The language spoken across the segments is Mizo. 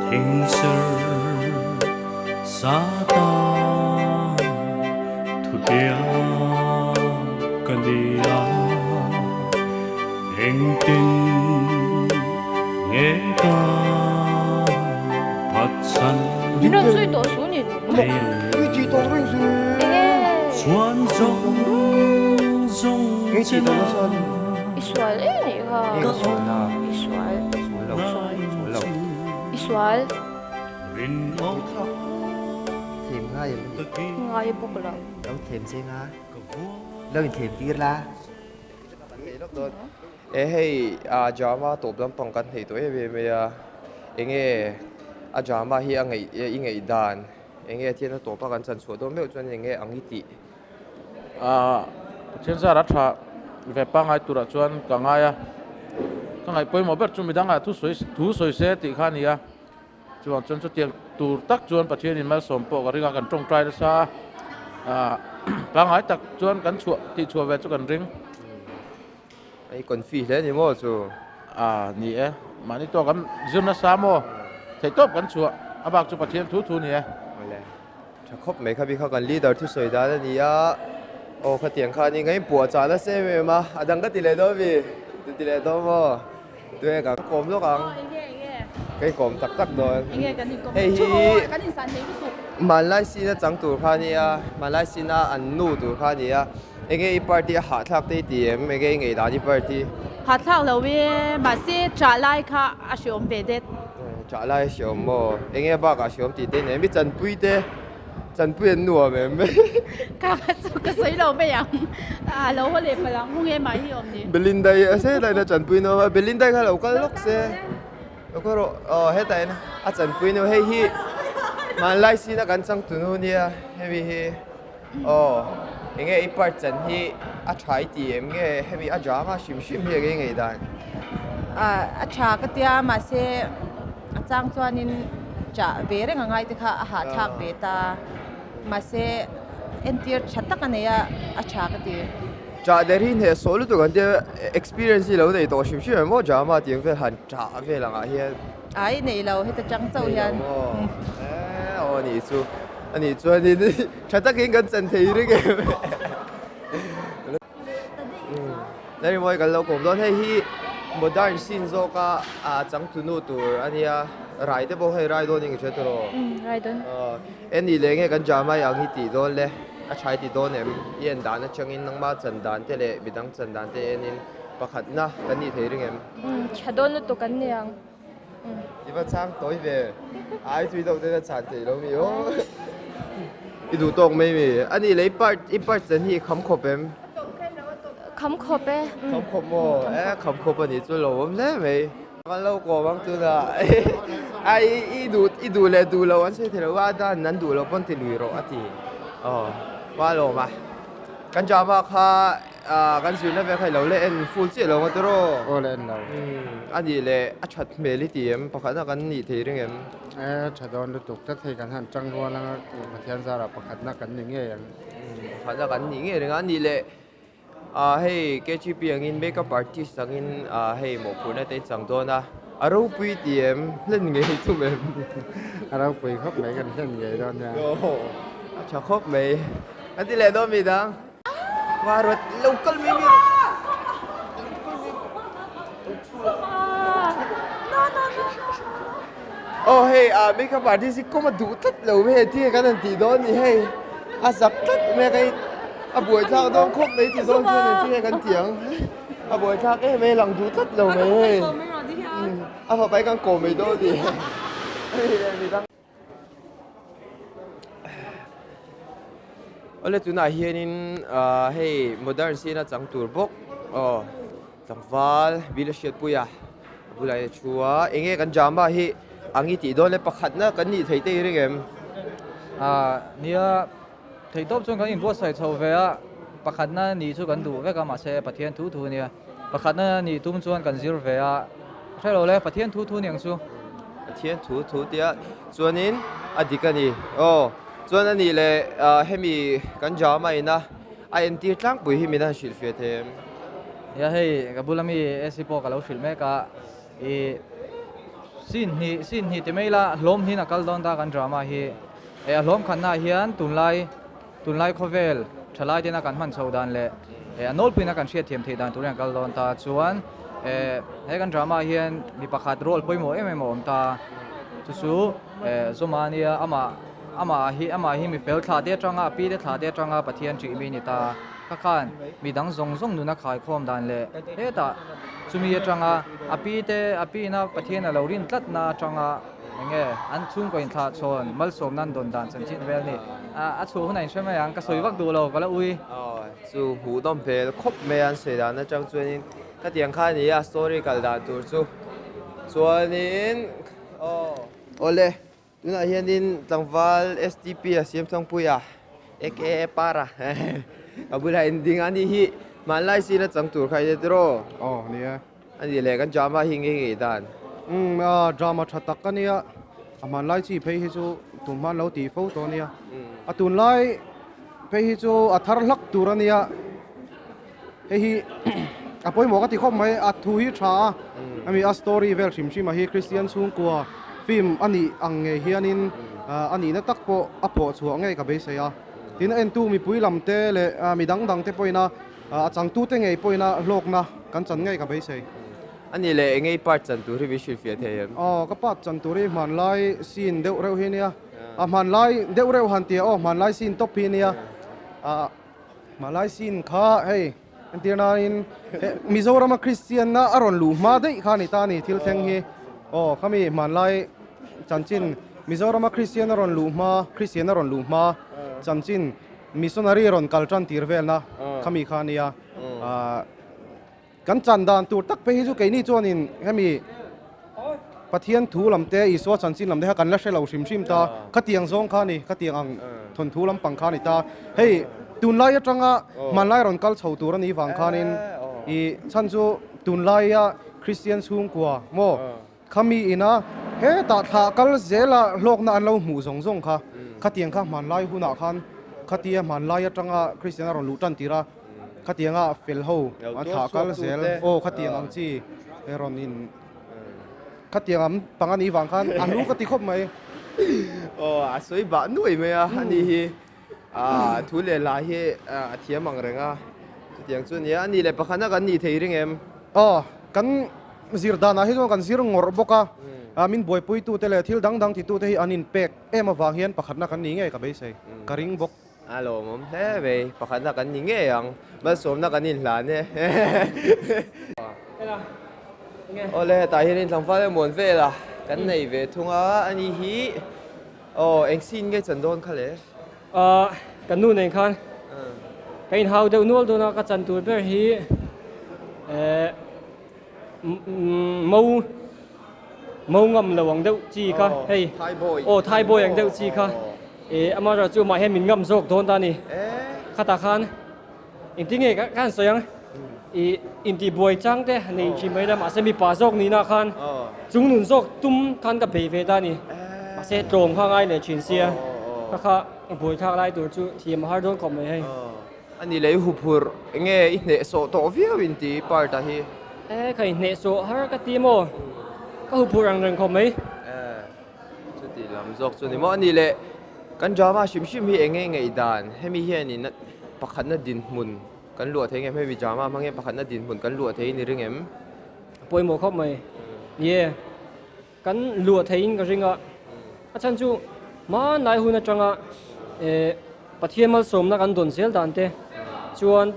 Engser Satan thutiam ka ni a, engtin nge ka phatsan chuan zawng zawng che na ka I sual. Rinawm Them ngai em ni? Ngai bawk lo. Lo them che nga. Lo in them tir la. E hei a drama tawp lampang kan hneih tawh em em mai a, enge a drama hi a ngaih i ngaih dan enge thian a tawpa kan chan chhuah dawn meuh chuan enge ang i tih. Ahh Pathian zar a tha ve pangngai turah chuan ka ngai a, ka ngaih pawimawh ber chu midangah thu sawi thu sawi se tih kha a ni a, chuvang chuan chutiang tur tak chuan Pathianin malsawm pawh ka ring a, kan tawngtai nasa a, ahh pangngai tak chuan kan chhuah tih chhuah ve chu kan ring. I confi hle a ni maw chu? Ahh ni e, mahni tawk kan zir nasa maw? Theihtawp kan chhuah a bak chu Pathian thu thu a ni e. Awle. Tha khawp mai kha bik kha kan leader thusawi dan a ni a, aw khatiang khan i ngaih puah chah nasa em em a, a dang ka ti leh dawn mi? Ka ti leh dawn maw? Tunge kan kawm lawk ang? Ka inkawm tak tak dawn. Hei hi Hmanlai sina chang tur kha a nia, hmanlai sina an nu tur kha a ni a, enge i party a hahthlak te i ti em? Enge i ngaihdan i party? Hahthlak lo e, mahse chah lai kha a hreawm ve det. Chah lai a hreawm maw? Enge bakah hreawm tih te nei mi chanpui te chanpui an nuam em? Ka chu ka sawi lo mai ang, a lo haw leh palh ang, hung emaw hi awm ni. Belinda hi a se daih na chanpui nuam a, Belinda kha lo kal lawk se, lo kal rawh, aw hetah hian a chanpui nu hei hi hmanlai sina kan changtunu nia hemi hi aw enge i part chan hi a tha i ti em nge hemi a drama hrim hrim hi enge i ngaihdan? A tha ka tia mahse a chang chuanin chah ve reng a ngai te kha a hahthlak ve ta mahse entir tha tak a nei a a tha ka ti. Chah der hi hneh sawh lutuk an tia experience hi lo nei tawh hrim hrim em aw drama tih ang vel han chah vel angah hian. Ai nei lo heta tang chauh hian. Nei lo maw? Aw a nih chu. A nih chuanin tha takin kan chan thei reng em. Larimawi kan lo kawm dawn hei hi modern scene zawka ah changtunu tur a nia rai te pawh hei rai dawn in ka hria tawh Rai dawn. En nih leh nge kan drama i ang hi tih dawn le a tha i ti dawn em i en dan atangin nangma chan dan te leh midang chan dan te enin pakhatna kan nih thei ring em. Tha dawn lutuk an ni ang. I va chang tawi ve. Ai tui deuh ten a chhan theih lo mi aw. I duh tawk mai mi. A nih leh i part i part chan hi i kham khawp em? Kham khawp e. Kham khawp maw? E kham khawp a nih chu lo awm hle mai. Kan lo kawm ang tunah. Ai i duh i duh leh duh lo an sawi thei lo a dan an duh lo pawn ti lui rawh a ti. Aw pa lawm a. Kan drama kha Ah kan zirna vel kha i lo le en full chiah lo nga tiraw? Aw le en lo. Umm a nih leh a that hmel i ti em? Pakhatna kan nih thei ring em? E tha dawn lutuk tlat hei kan han tang rual anga Pathian zarah pakhatna kan ni ngei ang. Umm pakhatna kan nih ngei ring a, a nih leh ah hei KGP angin makeup artist angin ah hei mawhphurhna te i chang dawn a, a ropui i ti em? Hlen ngei thum em? A ropui khawp mai kan hlen ngei dawn nia. Aw a tha khawp mai. Kan ti leh dawn mi dang. Ruat lo kal mai mi. Oh hei ah makeup artist hi kawm a duh tlat lo mai hei tinge kan han tih dawn ni hei a zak tlat mai a kai a buaithlak dawn khawp mai ti dawn chuan tinge kan tih ang a buaithlak em mai lang duh tlat lo mai hei a fapa hi kan kawm mai dawn a ni hei. Awle tunah hianin ah hei modern scene a chang tur bawk aw tlangval bil a hriatpui a a bulah hian a thu a eng nge kan drama hi ang i tih dawn le pakhatna kan nih theih te i ring em? Ah nia theihtawp chuan kan inbuatsaih chho ve a pakhatna nih chu kan duh vek a mahse Pathian thu thu ania. Pakhatna nih tum chuan kan zir ve a, hre lo le, Pathian thu thu niang chu. Pathian thu thu tia chuanin a dik a ni. Aw, chuan a nih leh hemi kan drama ina a entir tlangpui hi min han hrilh fiah thei em? Nia hei, ka bula mi AC pawh ka lo hrilh mek a, i. Scene hnih, scene hnih ti mai ila hlawm hnin a kal dawn ta kan drama hi. Eh a hlawm khatnaah hian tunlai, tunlai khawvel thalai tena kan hman chho dan leh eh a nawlpuiin a kan hriatthiam theih dan turin a kal dawn ta. Chuan eh he kan drama ah hian mi pakhat role pawimawh em em a awm ta. Chu chu eh Zawma nia amah amah hi amah hi mi fel thlah te atanga a pi te thlah te atanga Pathian ṭih mi a ni ta. Kha khan mi dang zawng zawng nuna khaikhawm dan leh hetah chumi atanga a pi te a pina Pathian a lo rin tlatna atanga eng nge an chhungkaw inthlah chhawn malsawmna an dawn dan chanchin vel a ni. A chhuah hunah in hre mai ang ka sawi vak duh lo ka la ui. Aw chu hmuhnawm hmel khawp mai a an sawi dan atang chuanin khatiang kha a ni a story kal dan tur chu chuanin aw. Awle Tunah hianin tlangval STP a siam thangpui a, aka Para a bulah in ding a ni hi hmanlai sin a chang tur kha i nia tiraw? Aw ni e. A nih leh kan drama hi nge ngei dan? Umm a drama tha tak a nia, a hmanlai chi phei hi chu tun hma an lo tih fo tawh a nia, a tunlai phei hi chu a thar hlak tur a nia. Hei hi a pawimawh ka ti khawp mai, a thu hi tha a, ami a story vel hrim hrim a hi Christian chhungkua film a nih ang ngei hianin a nihna tak pawh a pawh chhuah ngei ka beisei a. Tin a entu mipui lam te leh mi dang dang te pawhin a a changtu te ngei pawhin a hlawkna kan chan ngei ka beisei. A nih leh eng ngei part chan tur hi min hrilhfiah thei em? Aw ka part chan tur hi hmanlai scene deuh reuh hi nia, a hmanlai deuh reuh han tia aw hmanlai scene tawp hi nia. Malai sin kha hei entir nain Mizorama Kristianna a rawn luh hma daih kha a ni ta a ni thil thleng hi aw khami hmanlai chanchin Mizorama Kristian a rawn luh hma Kristian a rawn luh hma chanchin missionary rawn kal tan tir velna khami kha a nia ah Kan chan dan tur tak phei hi chu keini chuanin hemi Pathian thu lam te, Isua chanchin lam te kha kan la hre lo hrim hrim ta. Khatiang zawng kha a ni, khatiang ang thawnthu lampang kha a ni ta. Hei tunlai atanga hmanlai rawn kal chho tur a nih vang khanin i chhan chu tunlaia Kristian chhungkua maw khami ina hetah thlah kal zela hlawkna an lo hmuh zawng zawng kha khatiang kha hmanlai hunah khan khatia hmanlai atanga Kristian a rawn luh tan tir a. Khatianga fel ho an thlah kal zel aw khatiang ang chi rawn in khatiang am panga ni vang khan a hlu ka ti khawp mai. Aw a sawi bah nuai mai a ani hi a thu leh hla hi a thiam ang reng a chutiang chu ania ani leh pakhatna kan nih thei ring em? Aw kan zir danah hi chuan kan zir ngawrh bawk a min buaipuitute leh thil dang dang titute hi an inpek em avang hian pakhatna kan nih ngei ka beisei ka ring bawk. A lawmawm hle mai, pakhatna kan ni ngei ang, malsawmna kan inhlan e. Awle hetah hianin tlangval emaw an vel a, kan nei ve thung a, ani hi aw eng scene nge chan dawn kha le? Ahh kan nu nen khan ka inhau deuh nual dawn a, ka chan tur ber hi eh Mo mo ngam lo ang deuh chi kha hei aw thai boy ang deuh chi kha eh amaherawh chu amah hian min ngam zawk dawn ta a ni khatah khan engtin nge ka han sawi ang ih intihbuai chang te nei thin mai la mahse mipa zawk nihna khan chungnun zawk tum khan ka bei ve ta a ni mahse tlawm kha ngai leh thin sia kha kha buaithlak lai tur chu thiam a har dawn khawp mai hei. A ni leh i huphurh enge i hnehsawh tawh viau in ti part a hi. E ka inhnehsawh har ka ti maw? Ka huphurh ang reng khawp mai. E chuti lam zawk chu ni maw? A ni leh kan drama hrim hrim hi enge ngaihdan hemi hian in pakhatna dinhmun kan luah thei ngem hemi drama hmang hian pakhatna dinhmun kan luah thei ni ring em? A pawimawh khawp mai. Ni e. Kan luah theiin ka ring a, a chhan chu hmanlai hun atanga eh Pathian malsawmna kan dawn zel dan te chuan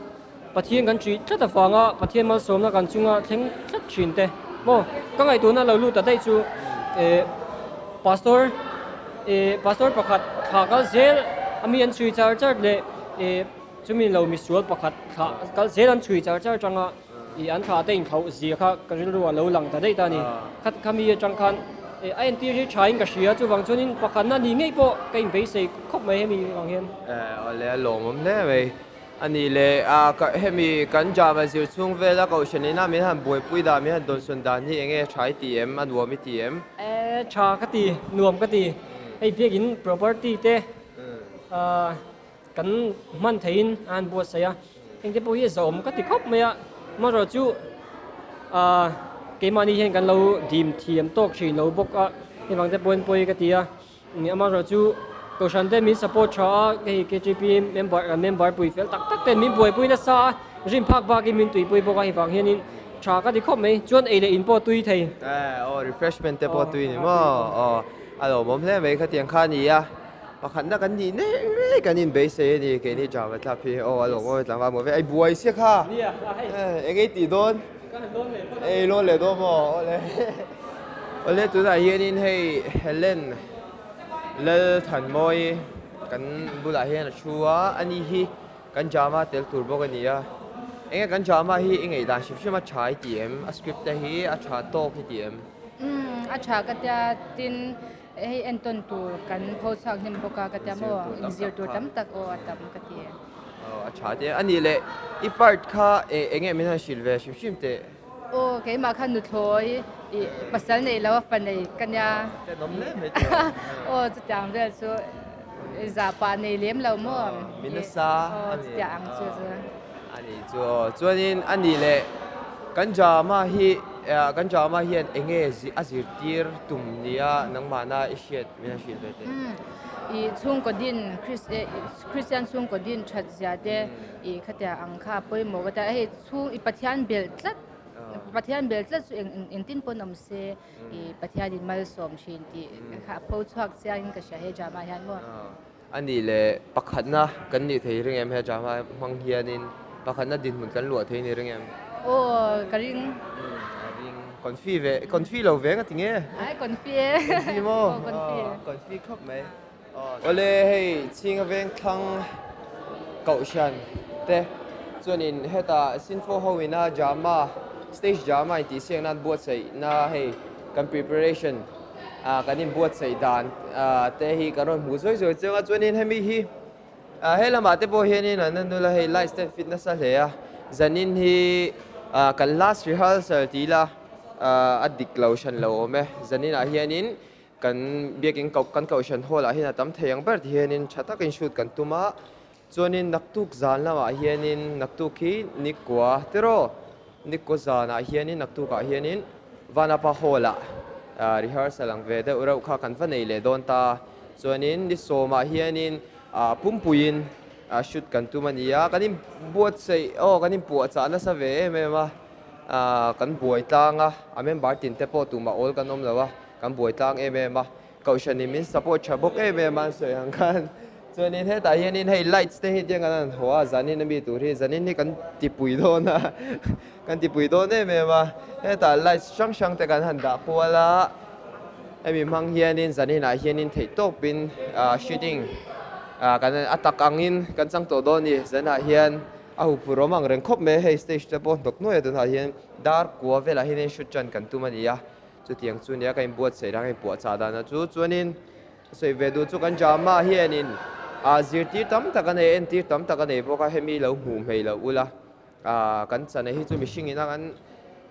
Pathian kan ṭih tlat avanga Pathian malsawmna kan chunga thleng tlat ṭhin te maw ka ngaihtuahna lo lut ta daih chu eh Pastor eh Pastor pakhat thlah kal zel a mi an chhui char char leh eh chumi lo misual pakhat thlah kal zel an chhui char char atanga Ih an thla te inkhauh zia kha ka rilru a lo lang ta daih ta a ni. Khat khami atang khan eh a entir hi tha in ka hria chuvang chuanin pakhatna ni ngei pawh ka inbeisei khawp mai hemi vang hian. Eh awle a lawmawm hle mai. A nih leh ah ka hemi kan drama zir chhung vela kohhran ina min han buaipui dan min han dawnsawn dan hi enge tha i ti em a nuam i ti em? Eh tha ka ti nuam ka ti hei biakin property te ah Kan hman theihin a han buatsaih a, engte pawh hi a zawm ka ti khawp mai a, amaherawh chu aah Keimahni hian kan lo dim thiam tawk thin lo bawk a, hei vang te pawhin pawi ka ti a. Amaherawh chu Kohhran te min support tha a, hei KTP member kan member pui fel tak tak ten min buaipui nasa a, rin phak bakin min tuipui bawk a, hei vang hianin tha ka ti khawp mai. Chuan ei leh in pawh tui thei. Aw refreshment te pawh tui ni maw? Aw a lawmawm hle mai khatiang kha a ni a. Pakhatna kan nih nek nek kan inbeisei a ni keini drama tlap hi aw a lawmawm e tlangval maw ve ai buai sia kha eng ei tih dawn ei lawn leh dawn maw awle awle tunah hianin hei Helen Lalthanmawi kan bulah hian a thu a ani hi kan drama tel tur bawk a ni a enge kan drama hi i ngaihdan hrim hrim a tha i ti em a script te hi a tha tawk i ti em. Umm a tha ka tia tin Hei entawn tur kan pho chhuak hnem bawk a ka tia maw inzir tur tam tak aw a tam ka ti. Aw a tha te a nih leh i part kha eng nge min han hrilh ve hrim hrim teh. Aw keimah kha nuthlawi i pasal nei lo a fa nei ka nia. Tenawm hle mai teh. Aw chutiang vel chu zahpah nei lem lo maw. Min nasa a ni. Chutiang ang chu chu. A nih chu aw chuanin a nih leh kan drama hi kan drama hian eng nge a zirtir tum nia nangmahna i hriat min han hrilh ve teh. I chhungkaw din Christian chhungkaw din that zia te i khatia ang kha a pawimawh ka tia hei chhung i Pathian belh tlat Pathian belh tlat chu engtin pawn awm se i Pathianin malsawm thin tih kha a pho chhuak chiangin ka hria he drama hian maw. A nih leh pakhatna kan nih thei ring em he drama hmang hianin pakhatna dinhmun kan luah thei ni ring em? Aw ka ring. A ring. Confi ve confi lo ve nga ti nge? Ai confi e. Confi maw? Aw confi. Confi khawp mai. Awle hei Chhinga veng thlang Kohhran te chuanin hetah Sinfo ho ina drama stage drama intihsiakna an buatsaihna hei kan preparation ah kan inbuatsaih dan ah te hi kan rawn hmuh zuai zuai chiang a chuanin hemi hi ah he lamah te pawh hianin an en nula hei lights te an fit nasa hle a zanin hi ah kan last rehearsal tih ila ah a dik lo hran lo awm e zanin ah hianin kan biakin koh kan kohhran hall ah hian a tam thei ang ber ti hianin tha takin shoot kan tum a chuanin naktuk zan lamah hianin naktuk hi nikua tiraw Nikkaw zanah hianin naktukah hianin Vanapa Hall-ah rehearsal ang ve deuh reuh kha kan va nei leh dawn ta. Chuanin ni sawmah hianin pumpuiin shoot kan tum a ni a, kan inbuatsaih aw kan inpuahchah nasa ve em em a, kan buai tlang a, a member tin te pawh tumah awl kan awm lo a, kan buai tlang em em a. Kohhranin min support tha bawk em em a an sawi ang khan chuanin hetah hianin hei lights te hi tiang an han haw a zanin ami tur hi zanin hi kan tipui dawn a kan tipui dawn em em a hetah lights hrang hrang te kan han dah kual a hemi hmang hianin zaninah hianin theih tawpin ah shooting ah kan a tak angin kan chang tawh dawn a ni zanah hian a huphurh awm ang reng khawp mai a hei stage te pawh hnawk nuai a tunah hian dar kua velah hianin shoot tan kan tum a ni a. Chutiang chu nia ka inbuatsaih dan ka inpuahchah dan a chu chuanin ka sawi ve duh chu kan drama hianin ah zirtir tam tak a nei entir tam tak a nei bawk a hemi lo hmuh hmei loh ula ah kan chana hi chu mihring ina kan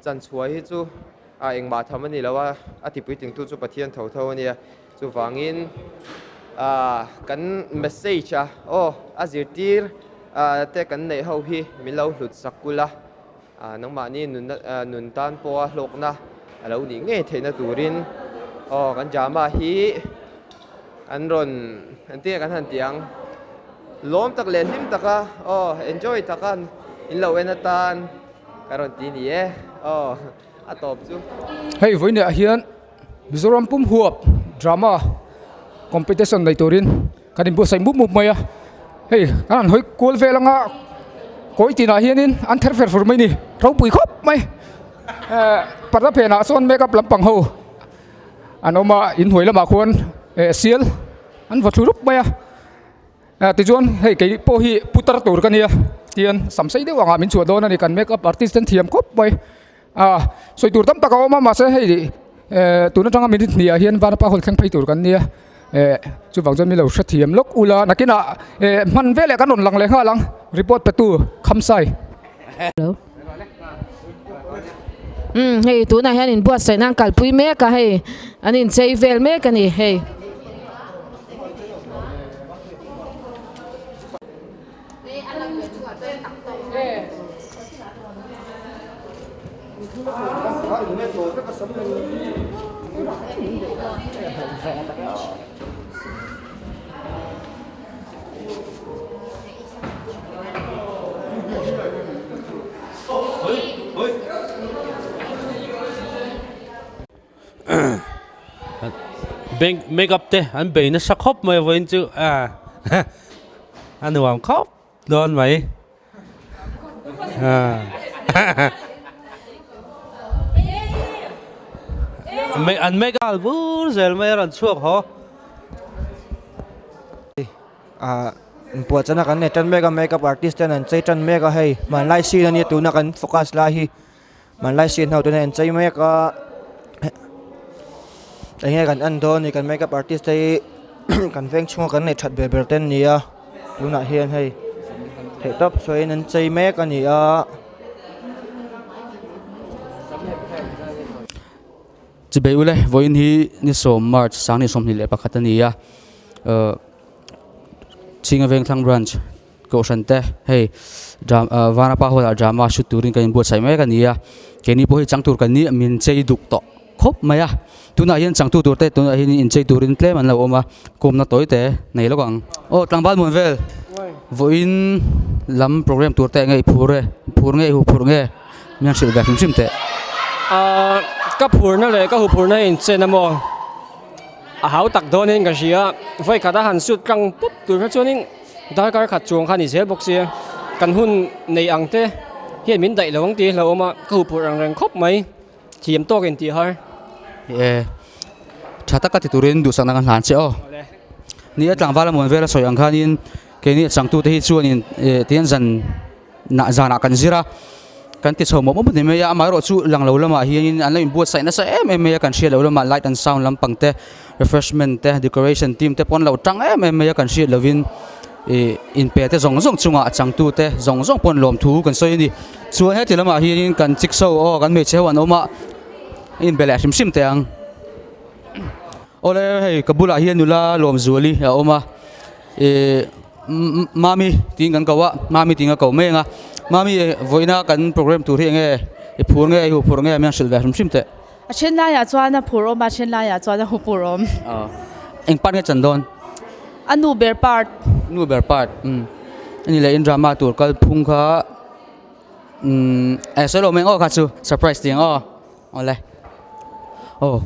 chan chhuah hi chu ah engmah tham a ni lo a a ti puitling tu chu Pathian tho tho a nia chuvangin ah kan message a aw a zirtir ah te kan neih ho hi min lo hlut sak kul a. Nangmahni nunna nun tan pawha hlawkna a lo nih ngei theihna turin aw kan drama hi an rawn engtin nge kan han tih ang lawm tak leh hlim taka aw enjoy taka in lo en atan ka rawn ti ni e aw a tawp chu. Hei vawiinah hian Mizoram pum huap drama competition nei turin Kan inbuatsaih mup mup mai a, hei kan han hawi kual vel anga kawi tinah hianin an ther fer fur mai a ni, ropui khawp mai eh parda phenah sawn makeup lampang ho an awm a inhnuai lamah khuan eh sial an va thlu rup mai a eh tichuan hei kei pawh hi putar tur ka nia tian sam sei deuh angah min chhuah dawn a ni kan makeup artist te an thiam khawp mai. A sawi tur tam tak a awm a mahse hei eh tun atanga minute hnih ah hian vanapa hall thleng phei tur kan nia eh chuvang chuan milo hrethiam lawk ula nakinah eh hman veleh kan rawn lang leh nghal ang report pe tu Khamsai. Umm hei tunah hian inbuatsaih nan kalpui mek a hei an inchei vel mek a ni hei. Bank makeup te an bei nasa khawp mai vawiin chu a a nuam khawp dawn mai an make up bur zel mai a rawn chhuak haw. Ah inpuahchana kan nei tan mek a makeup artist ten an chei tan mek a hei hmanlai scene ania tuna kan focus lai hi hmanlai scene ho ten an chei mek a eng nge kan en dawn ni kan makeup artist te hi kan veng chhunga kan neih that ber ber te an ni a tunah hian hei theih tawp sawiin an chei mek a ni a. Chibei ule vawiin hi ni sawm March sanghnih 21 a ni a ahh Chhinga Vengthlang branch kohhran te hei dra ah Vanapa hall ah drama shoot turin kan inbuatsaih mek a ni a keini pawh hi chang tur kan ni min chei duk tawh khawp mai a tunah hian changtu tur te tunah hian inchei turin tlem an lo awm a kawmna tawi te nei lawk ang aw tlangval muan vel vawiin lam program tur te eng nge i phur e phur nge i huh phurh nge. Miang hrilh ve hrim hrim teh. Ahh ka phurna leh ka huphurna hi inchen a maw? A hau tak dawnin ka hria a, vawi khat a han sut tlang pup tur kha chuanin darkar khat chuang kha a ni zel bawk sia, kan hun nei ang te hian min daih lo ang tih hlauhawm a, ka huphurh ang reng khawp mai, thiam tawk in tih har. E, tha taka ti turin duhsakna kan hlan che aw. Ni a tlangval a muan vel a sawi ang khanin keini a changtute hi chuanin tihian zan Nah zanah kan zir a, kan ti chho mawp mawp ni mai a, amaherawhchu lang lo lamah hianin an lo inbuatsaih nasa em em mai a, kan hriat loh lamah light and sound lampang te, refreshment te, decoration team te pawh an lo tang em em mai a, kan hriat lovin ih inpe te zawng zawng chungah changtu te zawng zawng pawh an lawmthu kan sawi a ni. Chuan heti lamah hianin kan chik so aw kan hmeichhe ho an awm a, inbe leh hrim hrim teh ang. Awle hei ka bulah hian nula Lawmzuali a awm a. Ih Mami tiin kan ko a, Mami tiin ka ko mai ang a, Mami vawiina kan program tur hi eng nge i phur nge i huphurh nge miang hrilh ve hrim hrim teh. A then laiah chuan a phur awm a, a then laiah chuan a huphurh awm. Aw, eng part nge chan dawn? A nu ber part. Nu ber part, umm. Ani leh in drama tur kal phung kha umm eh sawi lo mai ang aw kha chu surprise tih ang aw. Awle. Aw,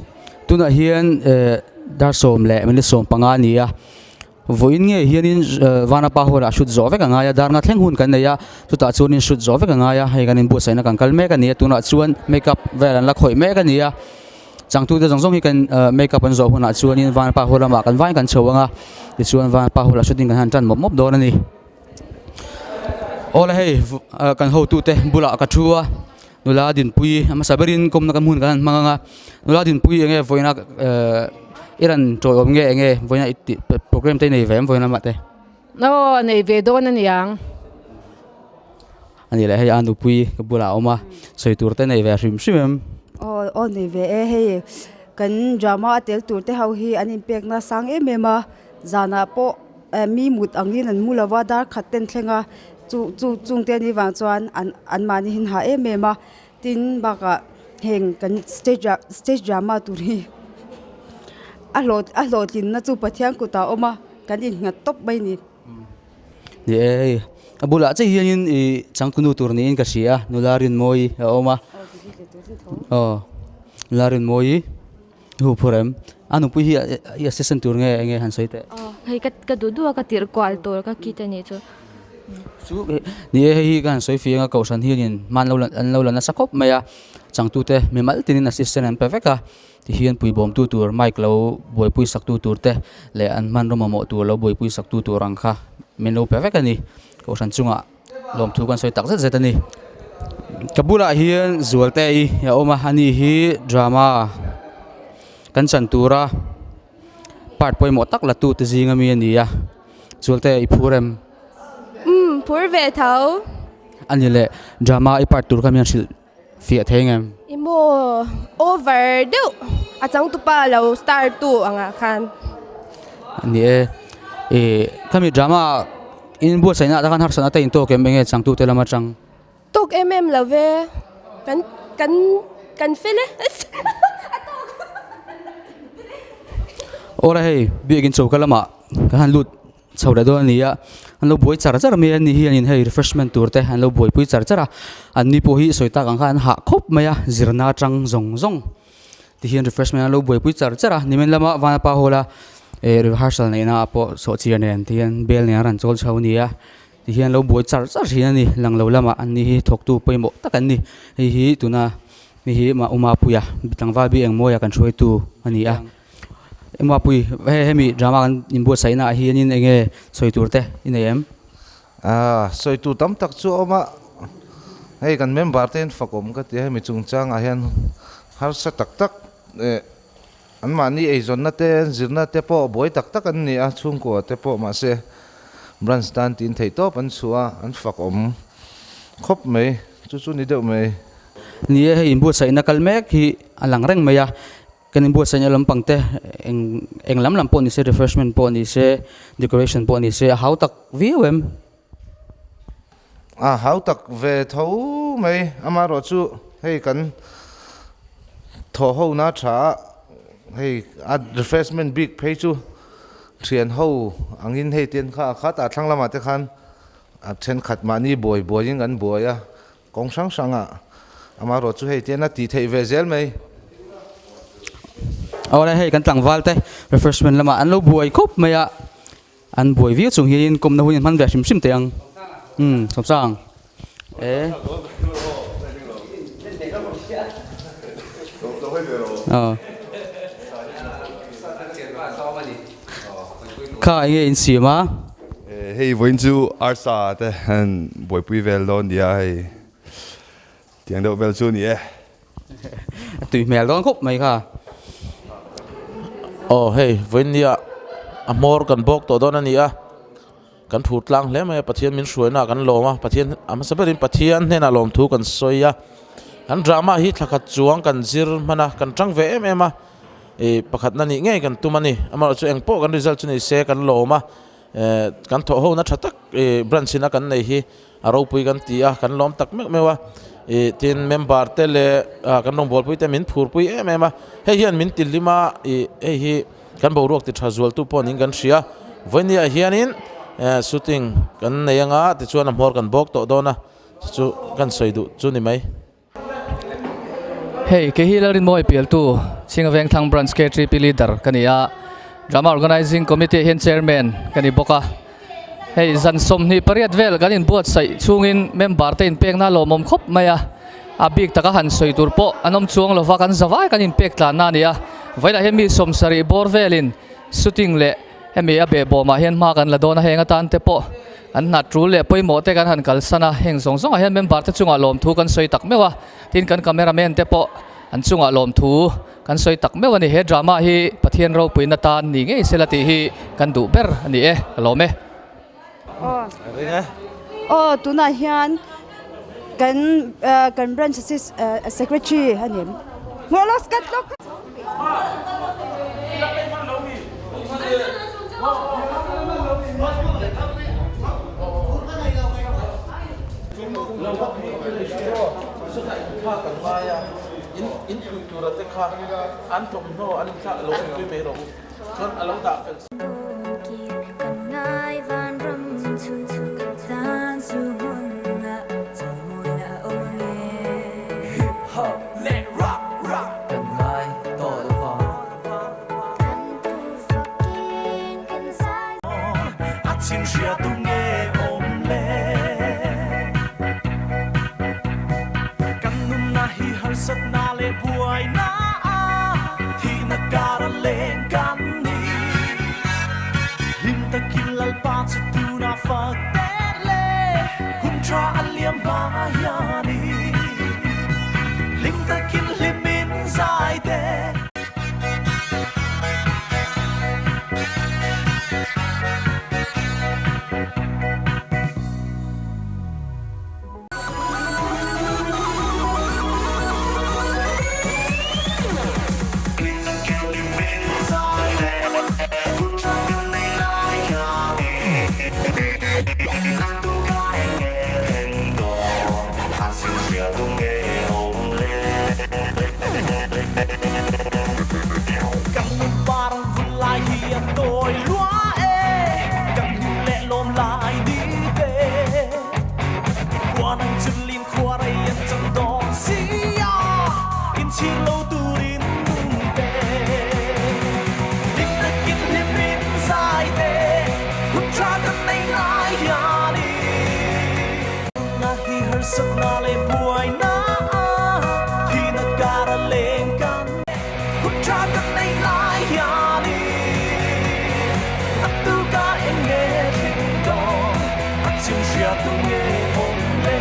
tunah hian eh dar sawm leh minute 15 a ni a, vawiin nge hianin Vanapa hall ah shoot zawh vek a ngai a, dar nga thleng hun kan nei a, chutah chuanin shoot zawh vek a ngai a, hei kan inbuatsaihna kan kal mek a ni a, tunah chuan make up vel an la khawih mek a ni a, changtute zawng zawng hi kan make up an zawh hunah chuanin Vanapa hall lamah kan vain kan chho ang a, tichuan Vanapa hall ah shooting kan han tan mawp mawp dawn a ni. Awle hei kan hotute bulah ka thu a. Nula Dinpui a hmasa berin kawmna ka hmun kan han hmang ang a, Nula Dinpui eng nge vawiina ehh i rawn tawiawm nge eng nge vawiina i tih program te i nei ve em vawiina lamah te? Aw nei ve dawn a niang. A nih leh hei a nupui ka bulah a awm a, sawi tur te nei ve hrim hrim em? Aw aw nei ve e, hei kan drama a tel tur te ho hi an inpekna sang em em a, zanah pawh mi mut angin an mu lo va dar khat ten thleng a. Chu chu chungte anih vang chuan an anmahni hi an hah em em a tin bakah heng kan stage ah stage drama tur hi a hlawh a hlawhtlinna chu Pathian kutah a awm a kan innghat tawp mai a ni. Ni e hei a bulah chiah hianin ih changtunu tur niin ka hria a nula Rinmawii a awm a aw nula Rinmawii. Hu phur em? A nupui hi i assistant tur nge enge han sawi teh? Aw hei ka ka duh duh a ka tirh kual tur ka kit a nih chu. Chu ni e hei hi ka han sawi fiang a kohhran hianin hman lo an lo la nasa khawp mai a changtute mi mal tinin assistant an pe vek a tihian puibawmtu tur mic lo buaipui sak tu tur te leh an hmanraw mamawh tur lo buaipui sak tu tur ang kha min lo pe vek a ni kohhran chungah. Lawmthu kan sawi tak zet zet a ni. Ka bulah hian Zualte i a awm a, ani hi drama kan chan tura part pawimawh tak la tu te zing ami a ni a, Zualte i phur em? Umm phur ve tho. Ani leh drama i part tur kha mi an hrilh fiah thei ang em? I maw over deuh a changtupa lo star tu angah khan. Ni e, ih khami drama in buatsaihna ah te khan harsatna te in tawk em enge changtute lam atang? Tawk em em lo ve, kan kan. Kan fel e. Awle hei biakin choka lamah kan han lut chho leh dawn a ni a an lo buai char char mai a ni hianin hei refreshment tur te an lo buaipui char char a an ni pawh hi sawi tak ang khan an hah khawp mai a zirna atang zawng zawng ti hian refreshment an lo buaipui char char a nimin lama vanapa hall a eh rehearsal neih naah pawh sawhchiar nen ti hian bel nen a rawn chawl chho a ni a ti hian lo buai char char thin a ni lang lo lamah an ni hi thawktu pawimawh tak an ni hei hi tuna mi hi mah Umapuia tlangval bi engmawia kan hruaitu a ni a Umapui hei hemi drama kan inbuatsaih naah hianin eng nge sawi tur te i nei em? Aaa sawi tur tam tak chu a awm a hei kan member te hian fakawm ka ti a hemi chungchangah hian harsa tak tak eh Anmahni eizawnna te, zirna te pawh buai tak tak an ni a, chhungkua te pawh mahse branch tan tiin theihtawp an chhuah a, an fak awm khawp mai, chu chu ni deuh mai. Ni e, hei inbuatsaihna kal mek hi a lang reng mai a, kan inbuatsaihna lampang te eng eng lam lam pawh ni se, refreshment pawh ni se, decoration pawh ni se a hau tak viau em? A hau tak ve tho mai, amaherawhchu hei kan thawh ho na tha a, hei a refreshment bik phei chu thian ho angin hei tian kha a khat a thlang lamah te khan a thenkhat mahni buai buaiin kan buai a, kawng hrang hrangah amaherawhchu hei tian a tih theih ve zel mai. Awle hei kan tlangval te refreshment lamah an lo buai khawp mai a. An buai viau chung hianin kawmna hun in hman ve hrim hrim teh ang. Umm, Sawmsang. E. Aw. Kha enge in siam a? Hei vawiin chu arsa te an buaipui vel dawn nia hei. Tiang deuh vel chu a ni e. A tui hmel dawn khawp mai kha. Aw hei vawiin nia a hmawr kan bawk tawh dawn a ni a, kan phur tlang hle mai a Pathian min hruaina ah kan lawm a, Pathian a hmasa berin Pathian hnenah lawmthu kan sawi a, kan drama hi thla khat chuang kan zir hman a, kan tang ve em em a, ih pakhatna nih ngei kan tum a ni, amaherawhchu engpawh kan result chu ni se kan lawm a, eh kan thawh hona tha tak ih branch ina kan nei hi. A ropui kan ti a, kan lawm tak meuh meuh a, ih tin member te leh ah kan rawngbawlpui te min phurpui em em a, hei hian min ti hlim a, ih hei hi kan boruak ti tha zualtu pawh niin kan hria, vawinia hianin eh shooting kan nei anga tichuan a hmawr kan bawk tawh dawn a, chu kan sawi duh chu ni mai. Hei kei hi Lalrinmawi Pialtu Chhinga Vengthlang Branch KTP Leader ka ni a, Drama Organising Committee ah hian Chairman ka ni bawk a. Hei zan 28 vel kan inbuatsaih chhungin member te inpekna a lawmawm khawp mai a, a bik taka han sawi tur pawh an awm chuang lova kan zavai kan inpek tlanna a ni a. Vawilah hian mi 70 bawr velin shooting leh hemi a behbawmah hian hma kan la dawn a, heng atan te pawh An hna tul leh pawimawh te kan han kalsan a, heng zawng zawngah hian member te chungah lawmthu kan sawi tak meuh a, tin kan camera man te pawh an chungah lawmthu kan sawi tak meuh a ni. He drama hi Pathian ropuina tan ni ngei sela tih hi kan duh ber a ni e, ka lawm e. Aw aw tunah hian kan kan branch assist secretary a ni em? Harsatna leh buaina thihna kara leng kan hun tha kan nei lai hianin naktuka eng nge thleng dawn a chim hria tu nge awm le.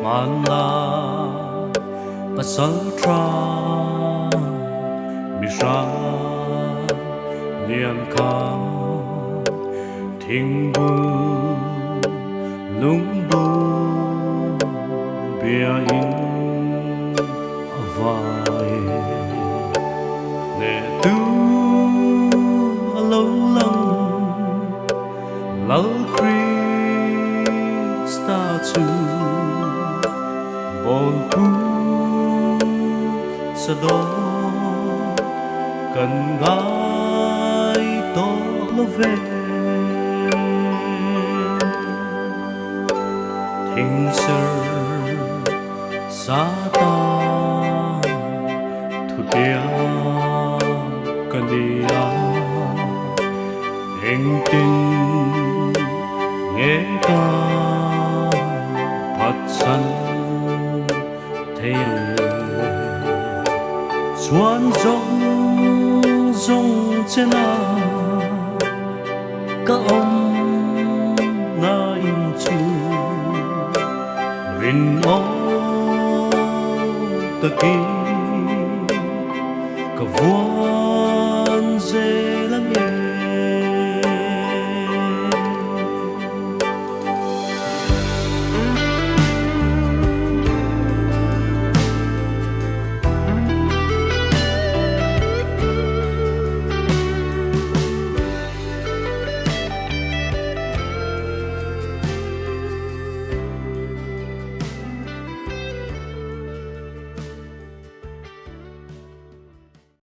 Hmanlai pasaltha mihrang lian kha thingbul lungbul bia in a vai neh tu a lo lang Lal Krista chu bawnpu sa dawn kan ngai tawh lo ve. Thingser Satan thutia ka nia engtin nge ka phatsan thei ang le. Chuan zawng zawng chena ka awm na in chu rinawm takin ka vuan.